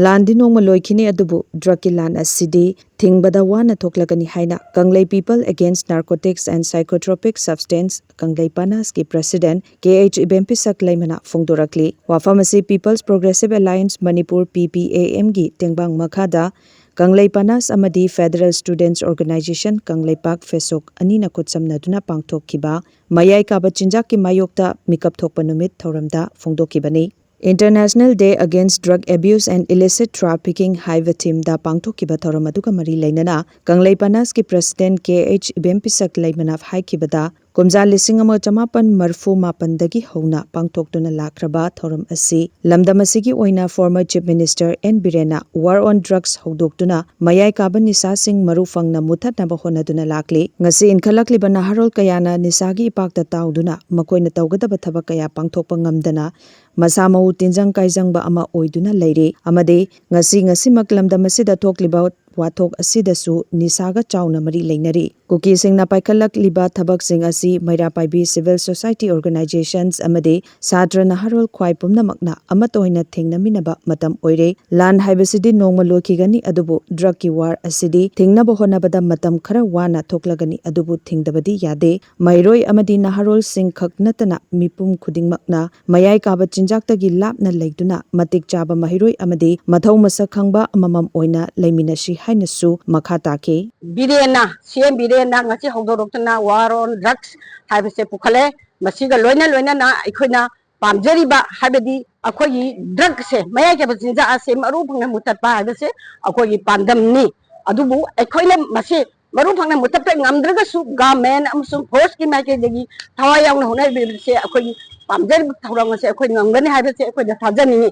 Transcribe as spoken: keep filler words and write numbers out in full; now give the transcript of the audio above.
ꯂꯥꯟꯗꯤ ꯅꯣꯡꯃ ꯂꯣꯏꯈꯤꯅꯤ, ꯑꯗꯨꯕꯨ ꯗ꯭ꯔꯒꯀꯤ ꯂꯥꯟ ꯑꯁꯤꯗꯤ ꯊꯤꯡꯕꯗ ꯋꯥꯅ ꯊꯣꯛꯂꯒꯅꯤ ꯍꯥꯏꯅ ꯀꯪꯂꯩ People Against Narcotics and Psychotropic Substance, ꯀꯪꯂꯩ ꯄꯥꯅꯥꯁꯀꯤ ꯄ꯭ꯔꯁꯤꯗꯦꯟ ꯀꯦ ꯑꯩꯆ ꯏꯕꯦꯝꯄꯤꯁꯛ ꯂꯩꯃꯅ ꯐꯣꯡꯗꯣꯔꯛꯂꯤ꯫ ꯋꯥꯐꯝ ꯑꯁꯤ People's Progressive Alliance Manipur, ꯄꯤ ꯄꯤ ꯑꯦ ꯑꯦꯝꯒꯤ ꯇꯦꯡꯕꯥꯡ ꯃꯈꯥꯗ ꯀꯪꯂꯩ ꯄꯥꯅꯥꯁ ꯑꯃꯗꯤ Federal Students Organization ꯀꯪꯂꯩꯄꯥꯛ, ꯐꯦꯁꯣꯛ ꯑꯅꯤꯅ ꯈꯨꯠꯁꯝꯅꯗꯨꯅ ꯄꯥꯡꯊꯣꯛꯈꯤꯕ ꯃꯌꯥꯏ ꯀꯥꯕ ꯆꯤꯟꯖꯥꯛꯀꯤ ꯃꯥꯌꯣꯛꯇ ꯃꯤꯀꯞ ꯊꯣꯛꯄ ꯅꯨꯃꯤꯠ ꯊꯧꯔꯝꯗ ꯐꯣꯡꯗꯣꯛꯈꯤꯕꯅꯤ꯫ International Day Against Drug Abuse and Illicit Trafficking ꯍꯥꯏꯕ ꯊꯤꯝꯗ ꯄꯥꯡꯊꯣꯛꯈꯤꯕ ꯊꯧꯔꯝ ꯑꯗꯨꯒ ꯃꯔꯤ ꯂꯩꯅꯅ ꯀꯪꯂꯩ ꯄꯥꯅꯥꯁꯀꯤ ꯄ꯭ꯔꯁꯤꯗꯦꯟ ꯀꯦ ꯑꯩꯆ ꯏꯕꯦꯝꯄꯤꯁꯛ ꯂꯩꯃꯅ ꯍꯥꯏꯈꯤꯕꯗ, ꯀꯨꯝꯖꯥ ꯂꯤꯁꯤꯡ ꯑꯃ ꯆꯃꯥꯄꯟ ꯃꯔꯤꯐꯨ ꯃꯥꯄꯟꯗꯒꯤ ꯍꯧꯅ ꯄꯥꯡꯊꯣꯛꯇꯨꯅ ꯂꯥꯛꯈ꯭ꯔꯕ ꯊꯧꯔꯝ ꯑꯁꯤ ꯂꯝꯗꯝ ꯑꯁꯤꯒꯤ ꯑꯣꯏꯅ former Chief Minister ꯑꯦꯟ ꯕꯤꯔꯦꯟꯅ War on Drugs ꯍꯧꯗꯣꯛꯇꯨꯅ ꯃꯌꯥꯏ ꯀꯥꯕ ꯅꯤꯁꯥꯁꯤꯡ ꯃꯔꯨ ꯐꯪꯅ ꯃꯨꯊꯠꯅꯕ ꯍꯣꯠꯅꯗꯨꯅ ꯂꯥꯛꯂꯤ꯫ ꯉꯁꯤ ꯏꯟꯈꯠꯂꯛꯂꯤꯕ ꯅꯍꯥꯔꯣꯜ ꯀꯌꯥꯅ ꯅꯤꯁꯥꯒꯤ ꯏꯄꯥꯛꯇ ꯇꯥꯎꯗꯨꯅ ꯃꯈꯣꯏꯅ ꯇꯧꯒꯗꯕ ꯊꯕꯛ ꯀꯌꯥ ꯄꯥꯡꯊꯣꯛꯄ ꯉꯝꯗꯅ ꯃꯁꯥ ꯃꯎ ꯇꯤꯟꯖꯪ ꯀꯥꯏꯖꯪꯕ ꯑꯃ ꯑꯣꯏꯗꯨꯅ ꯂꯩꯔꯤ ꯑꯃꯗꯤ ꯉꯁꯤ ꯉꯁꯤꯃꯛ ꯂꯝꯗꯝ ꯑꯁꯤꯗ ꯊꯣꯛꯂꯤꯕ ꯋꯥꯊꯣꯛ ꯑꯁꯤꯗꯁꯨ ꯅꯤꯁꯥꯒ ꯆꯥꯎꯅ ꯃꯔꯤ ꯂꯩꯅꯔꯤ꯫ ꯀꯨꯀꯤꯁꯤꯡꯅ ꯄꯥꯏꯈꯠꯂꯛꯂꯤꯕ ꯊꯕꯛꯁꯤꯡ ꯑꯁꯤ ꯃꯩꯔꯥ ꯄꯥꯏꯕꯤ civil society organizations ꯑꯃꯗꯤ ꯁꯥꯇ꯭ꯔ ꯅꯍꯥꯔꯣꯜ ꯈ꯭ꯋꯥꯏ ꯄꯨꯝꯅꯃꯛꯅ ꯑꯃꯠꯇ ꯑꯣꯏꯅ ꯊꯦꯡꯅꯃꯤꯟꯅꯕ ꯃꯇꯝ ꯑꯣꯏꯔꯦ꯫ ꯂꯥꯟ ꯍꯥꯏꯕꯁꯤꯗꯤ ꯅꯣꯡꯃ ꯂꯣꯏꯈꯤꯒꯅꯤ, ꯑꯗꯨꯕꯨ ꯗ꯭ꯔꯒꯀꯤ ꯋꯥꯔ ꯑꯁꯤꯗꯤ ꯊꯤꯡꯅꯕ ꯍꯣꯠꯅꯕꯗ ꯃꯇꯝ ꯈꯔ ꯋꯥꯅ ꯊꯣꯛꯂꯒꯅꯤ, ꯑꯗꯨꯕꯨ ꯊꯤꯡꯗꯕꯗꯤ ꯌꯥꯗꯦ꯫ ꯃꯍꯩꯔꯣꯏ ꯑꯃꯗꯤ ꯅꯍꯥꯔꯣꯜꯁꯤꯡ ꯈꯛ ꯅꯠꯇꯅ ꯃꯤꯄꯨꯝ ꯈꯨꯗꯤꯡꯃꯛꯅ ꯃꯌꯥꯏ ꯀꯥꯕ ꯆꯤꯟꯖꯥꯛꯇꯒꯤ ꯂꯥꯞꯅ ꯂꯩꯗꯨꯅ ꯃꯇꯤꯛ ꯆꯥꯕ ꯃꯍꯩꯔꯣꯏ ꯑꯃꯗꯤ ꯃꯊꯧ ꯃꯁꯛ ꯈꯪꯕ ꯑꯃꯃꯝ ꯑꯣꯏꯅ ꯂꯩꯃꯤꯟꯅꯁꯤ ꯍꯥꯏꯅꯁꯨ ꯃꯈꯥ ꯇꯥꯈꯤ꯫ ꯕꯤꯔꯦꯟꯅ, ꯁꯤ ꯑꯦꯝ ꯕꯤꯔꯦꯟꯅ ꯉꯁꯤ ꯍꯧꯗꯣꯔꯛꯇꯨꯅ War on Drugs ꯍꯥꯏꯕꯁꯦ ꯄꯨꯈꯠꯂꯦ꯫ ꯃꯁꯤꯒ ꯂꯣꯏꯅ ꯂꯣꯏꯅꯅ ꯑꯩꯈꯣꯏꯅ ꯄꯥꯝꯖꯔꯤꯕ, ꯍꯥꯏꯕꯗꯤ ꯑꯩꯈꯣꯏꯒꯤ ꯗ꯭ꯔꯒꯁꯦ, ꯃꯌꯥꯏ ꯀꯥꯕ ꯆꯤꯟꯖꯥꯛ ꯑꯁꯦ ꯃꯔꯨ ꯐꯪꯅ ꯃꯨꯊꯠꯄ ꯍꯥꯏꯕꯁꯦ ꯑꯩꯈꯣꯏꯒꯤ ꯄꯥꯟꯗꯝꯅꯤ꯫ ꯑꯗꯨꯕꯨ ꯑꯩꯈꯣꯏꯅ ꯃꯁꯤ ꯃꯔꯨ ꯐꯪꯅ ꯃꯨꯊꯠꯄ ꯉꯝꯗ꯭ꯔꯒꯁꯨ, ꯒꯚꯔꯟꯃꯦꯟꯠ ꯑꯃꯁꯨꯡ ꯐꯣꯔꯁꯀꯤ ꯃꯥꯏꯀꯩꯗꯒꯤ ꯊꯋꯥꯏ ꯌꯥꯎꯅ ꯍꯣꯠꯅꯕꯤꯕꯁꯦ, ꯑꯩꯈꯣꯏꯒꯤ ꯄꯥꯝꯖꯔꯤꯕ ꯊꯧꯔꯝ ꯑꯁꯦ ꯑꯩꯈꯣꯏ ꯉꯝꯒꯅꯤ ꯍꯥꯏꯕꯁꯦ ꯑꯩꯈꯣꯏꯅ ꯊꯥꯖꯅꯤꯡꯏ꯫